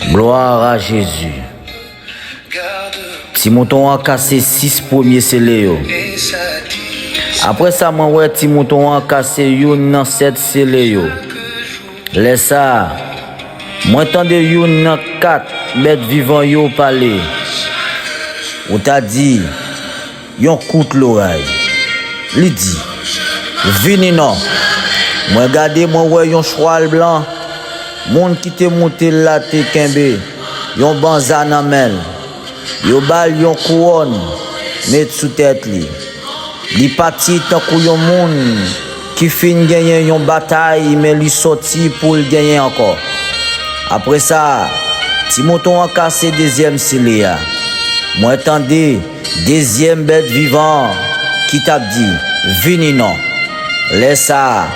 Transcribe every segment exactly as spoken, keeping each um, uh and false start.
Glwa a Jezi. Ti mouton an kase sis premye sele yo. Apre sa, mwen wè ti mouton an kase youn nan sèt sele yo. Lè sa a, mwen tande youn nan kat bèt vivan yo pale. Ou ta di, yon kout loray. Li di, "Vini non." Mwen gade, mwen wè yon chwal blan. Moun ki te moute l la te kenbe yon banza nan men l. Yo ba l yon kouwòn met sou tèt li. Li pati tankou yon moun ki fin genyen yon batay, men li sòti pou l genyen ankò. Apre sa, ti mouton an kase dezyèm sele a. Mwen tande dezyèm bèt vivan an ki t ap di, "Vini non." Lè sa a,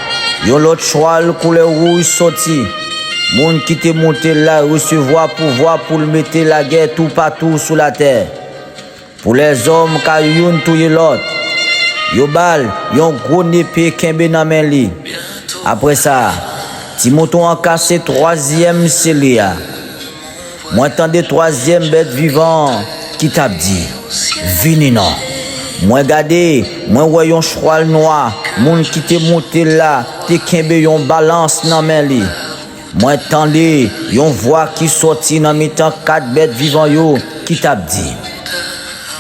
yon lòt chwal koulè wouj sòti. Moun ki te moute l la resevwa pouvwa pou l mete lagè toupatou sou latè. Pou lèzòm ka youn touye lòt, yo ba l yon gwo nepe kenbe nan men li. Apre sa, ti mouton an kase twazyèm sele a. Mwen tande twazyèm bèt vivan an ki t ap di, "Vini non." Mwen gade, mwen wè yon chwal nwa, moun ki te moute l la te kenbe yon balans nan men li. Mwen tande yon vwa ki sòti nan mitan kat bèt vivan yo ki t ap di,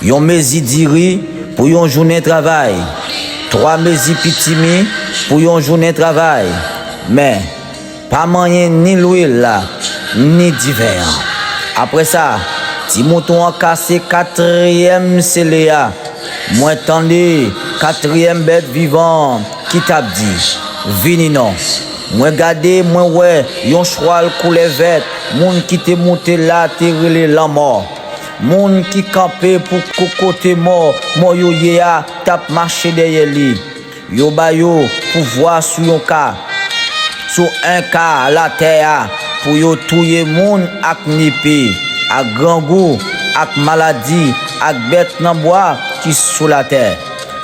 "Yon mezi diri pou yon jounen travay, twa mezi pitimi pou yon jounen travay, men pa manyen ni lwil la, ni diven an." Apre sa, ti mouton an kase katriyèm sele a. Mwen tande katriyèm bèt vivan an ki t ap di, "Vini non." Mwen gade, mwen wè yon chwal koulè vèt, moun ki te moute l la te rele Lanmò. Moun ki kanpe pou kokote mò, mò yo ye a, t ap mache dèyè li. Yo ba yo pouvwa sou yon ka, sou en ka latè a, pou yo touye moun ak nepe, ak grangou, ak maladi, ak bèt nan bwa ki sou latè.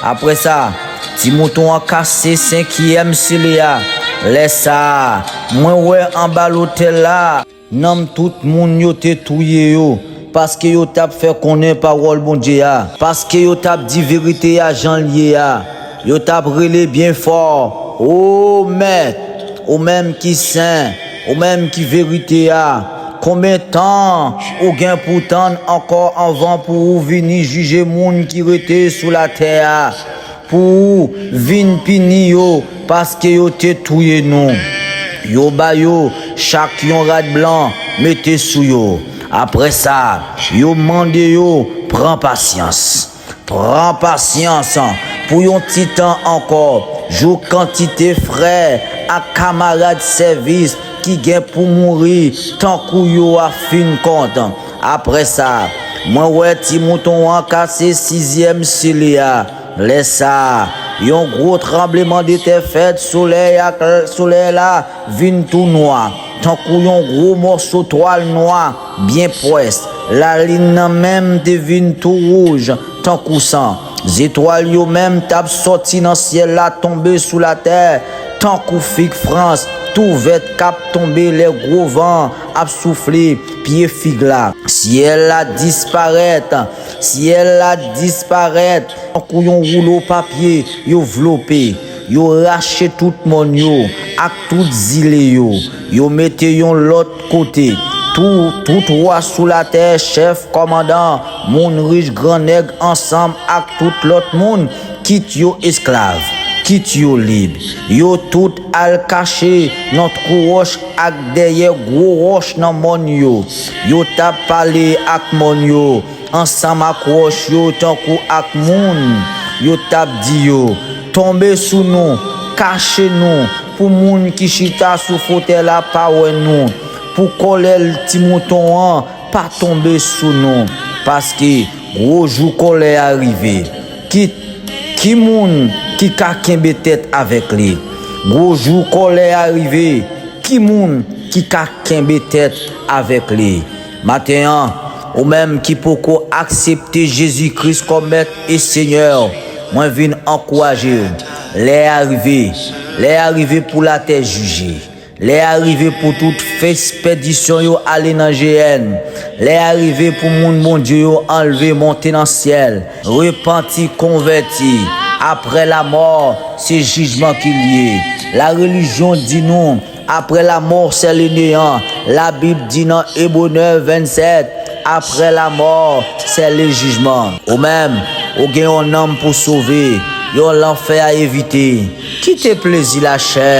Apre sa, ti mouton an kase senkyèm sele a. Lè sa a, mwen wè anba lotèl la, nanm tout moun yo te touye yo, paske yo t ap fè konnen pawòl Bondye a, paske yo t ap di verite a jan l ye a. Yo t ap rele byen fò, "O Mèt, ou menm ki sen, ou menm ki verite a, konbyen tan ou gen pou tann ankò anvan pou ou vini jije moun ki rete sou latè a?" Pou ou vin pini yo, paske yo te touye nou. Yo ba yo chak yon rad blan mete sou yo. Apre sa, yo mande yo pran pasyans. Pran pasyans pou yon ti tan ankò, jouk kantite frè ak kamarad sèvis ki gen pou mouri tankou yo a fin kont. Apre sa, mwen wè ti mouton an kase sizyèm sele a. Lè sa a, yon gwo tranblemanntè fèt, solèy ak solèy la vin tou nwa, tankou yon gwo mòso twal nwa byen pwès. Lalin nan menm te vin tou wouj tankou san. Zetwal yo menm t ap sòti nan syèl la tonbe sou latè tankou fig frans tou vèt k ap tonbe lè gwo van ap soufle pye fig la. Syèl la disparèt, syèl la disparèt tankou yon woulo papye yo vlope. Yo rache tout mòn yo ak tout zile yo. Yo mete yon lòt kote. Tou, tout wa sou latè, chèf, kòmandan, moun rich, gran nèg, ansanm ak tout lòt moun, kit yo esklav, kit yo lib. Yo tout al kache nan twou wòch ak dèyè gwo wòch nan mòn yo. Yo t ap pale ak mòn yo ansanm ak wòch yo tankou ak moun. Yo t ap di yo, "Tonbe sou nou, kache nou, pou moun ki chita sou fotèy la pa wè nou, pou kòlè Ti Mouton an pa tonbe sou nou, paske gwo jou kòlè a rive. Ki, ki moun ki ka kenbe tèt avèk li? Gwo jou kòlè a rive, ki moun ki ka kenbe tèt avèk li?" Maten an, ou menm ki poko aksepte Jezi Kris kòm Mèt e Senyè, mwen vin ankouraje w. Lè a rive, lè a rive pou latè jije. Lè a rive pou tout fes pèdisyon yo ale nan jeyèn. Lè a rive pou moun Bondye yo anlve monte nan syèl. Repanti, konvèti. Apre lamò, se jijman ki l ye. La relijyon di nou, apre lamò, se le neyan. Labib di nan Ebre nèf vennsenk, apre lamò, se le jijman. Ou menm, ou gen yon nanm pou sove, yon lanfè a evite. Kite plezi lachè,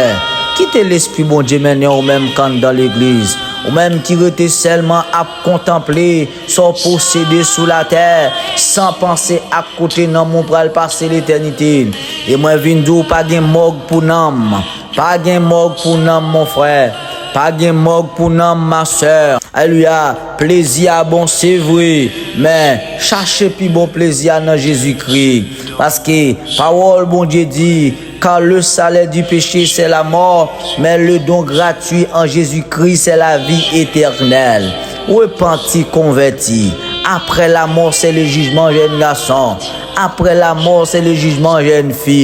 kite Lespri Bondye mennen w menm k anndan legliz. Ou menm ki rete sèlman ap kontanple sa w posede sou latè, san panse ak kote nanm ou pral pase letènite. E mwen vin di w, pa gen mòg pou nanm. Pa gen mòg pou nanm, mon frè. Pa gen mòg pou nanm, ma sè. Alelouya. Plezi a bon, se vre. Men, chache pi bon plezi a nan Jezikri. Paske pawòl Bondye di, car le salaire du péché, c'est la mort, mais le don gratuit en Jésus-Christ, c'est la vie éternelle. Repanti, konvèti. Apre lamò, se le jijman, jèn gason. Apre lamò, se le jijman, jèn fi.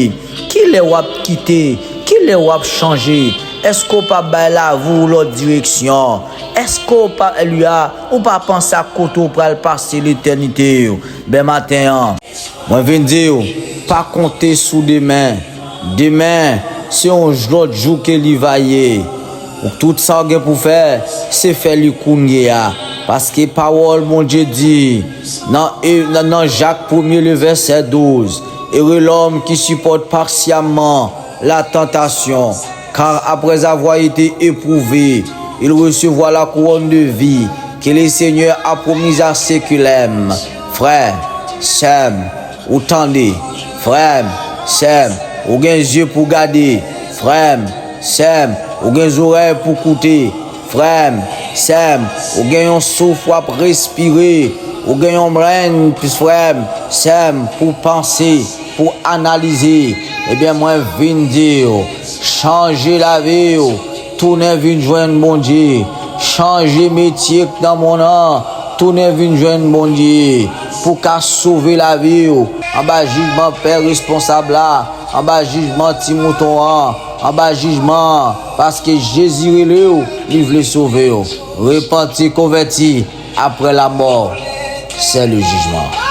Kilè w ap kite? Kilè w ap chanje? Èske w pa bay lavi w lòt direksyon? Èske w pa, alelouya, ou pa panse ak kote w pral pase letènite w? Ben maten an, mwen vin di w, pa konte sou demen. Demen, se yon lòt jou ke li va ye. Tout sa w gen pou fè, se fè li kounye a. Paske pawòl Bondye di nan, e, nan, nan Jak premye, le vèsè douz, Heureux l'homme qui supporte patiemment la tentation, car après avoir été éprouvé, il recevra la couronne de vie que le Seigneur a promise à ceux qui l'aiment. Frè, sè m, ou tande? Frè m, sè m, ou gen zye pou gade? Frè m, sè m, ou gen zòrèy pou koute? Frè m, sè m, ou gen yon souf w ap respire? Ou gen yon brenn, frè m, sè m, pou panse, pou analize? Ebyen, mwen vin di w, chanje lavi w, tounen vin jwenn Bondye. Chanje metye k nan mond nan, tounen vin jwenn Bondye. Pou ka sove lavi w, anba jijman pè responsab la, anba jijman ti mouton an, anba jijman, paske Jezi rele w, li vle sove w. Repanti, konvèti, apre lamò, se le jijman.